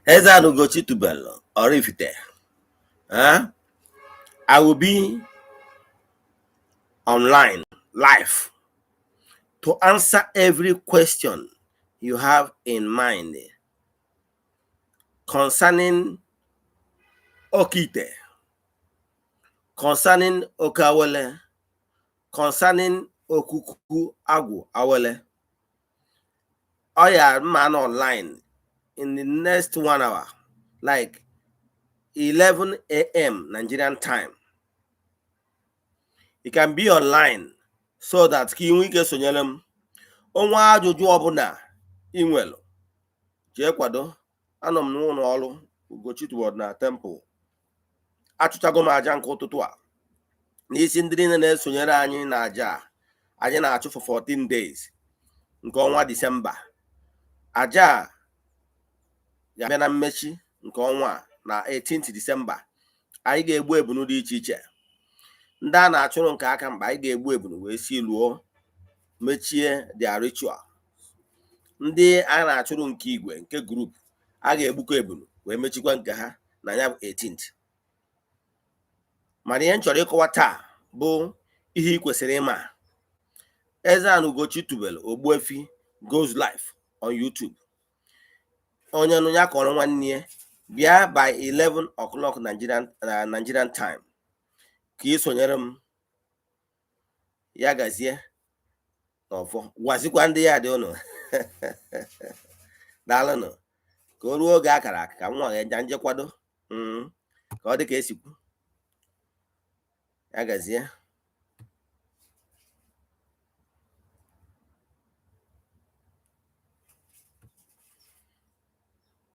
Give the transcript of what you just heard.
Eze-Ana Ugochi tubelu Oraifite. I will be online live to answer every question you have in mind concerning Oke Ite, concerning Oke Awele, concerning Okuku Agwụ Awele. Ọ ya mma nọ online in the next one hour, like 11 a.m. Nigerian time. You can be online so that ka ị nwee ike sonyere m. Onwe ajụjụ ọbụla ị nwere, jee kwado. Anọ m n'ụlọ ọrụ Ugochi tubelu na temple. Achụchago m aja nke ụtụtụ a n'isi ndị niile na-esonyere anyị na aja a anyị na-achụ for 14 days nke ọnwa Disemba. Aja a ga-abịa na mmechi nke ọnwa a na 18th Disemba. Anyị ga-egbu ebunu dị iche iche. Ndị a na-achụrụ nke aka mkpa, anyị ga-egbu ebunu wee si lụọ mechie their ritual. Ndị a na-achụrụ nke igwe nke group, a ga-egbukọ ebunu wee mechikwa nke ha na ya bụ 18th. Mana ihe m chọrọ ịkọwa taa bụ ihe ị kwesịrị ịma. Eze-Ana Ugochi tubelu Ogbuefi goes live on YouTube. Onye nụ ya kọrọ nwanne ya. Bịa by 11 o'clock Nigerian time ka ị sonyere m. Ya gazie n'ọfọ, gwazikwa ndị ya dị ụnụ. Daalụnụ. Ka o ruo oge akara aka ka m nwa ga njekwado ka ọ dị ka esikwu. Ya gazie.